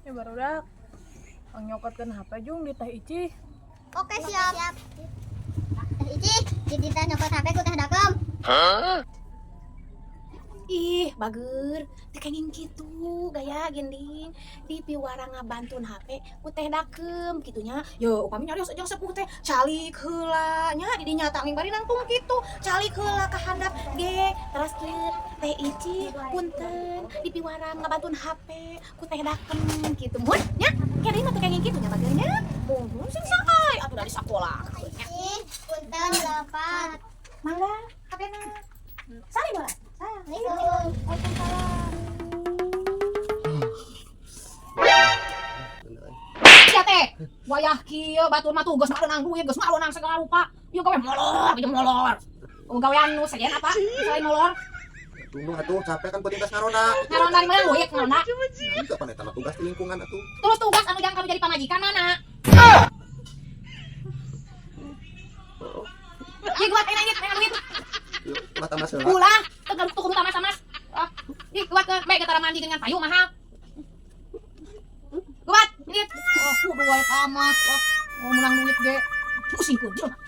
Ya barudak. Nyokotkeun HP jung di Teh Ici. Oke, siap. Teh Ici, jadi teh nyokot HP ku Teh Dakem. Ih, bager, teu kenging kitu gaya gending di piwara ngabantun HP ku Teh Dakem kitu nya. Yo, upami nyarios jeung sepuh teh calik heula nya di dinya tanging bari nangtung kitu. Calik heula ka handap ge, teras kieu, "Teh Ici, punten di piwara ngabantun HP ku Teh Dakem," kitu mun nya. Kene mah teu kenging kitu nya, bager nya. Muhun sing saai atuh dari sakola nya. Ih, punten lepat. Mangga, HP-na. Salim lah. Assalamualaikum. Waalaikumsalam. Bener. Sia teh, wayah kieu batur mah tuh geus meunang duit, geus meunang segala rupa. Ieu gawe molor, jeung molor. Oh, gawean nu sejen apa? Selain molor, Tunggu atuh, capek kan penting tas ngaronda. Ngaronda di mana duit ngaronda? Itu apa eta mah tugas di lingkungan atuh. Terus tugas anu jang kamu jadi pamajikan mana? Ieu kuat enak ieu enak duit. Yuk, ulah tamas heula. Ulah, teu gaduh tuh kudu tamas-tamas. Ah, ih kuat ke bae tara mandi dengan payu mahal. Kuat, duit. Oh, kudu wae tamas. Oh, oh menang duit ge. Pusingkeun jelema.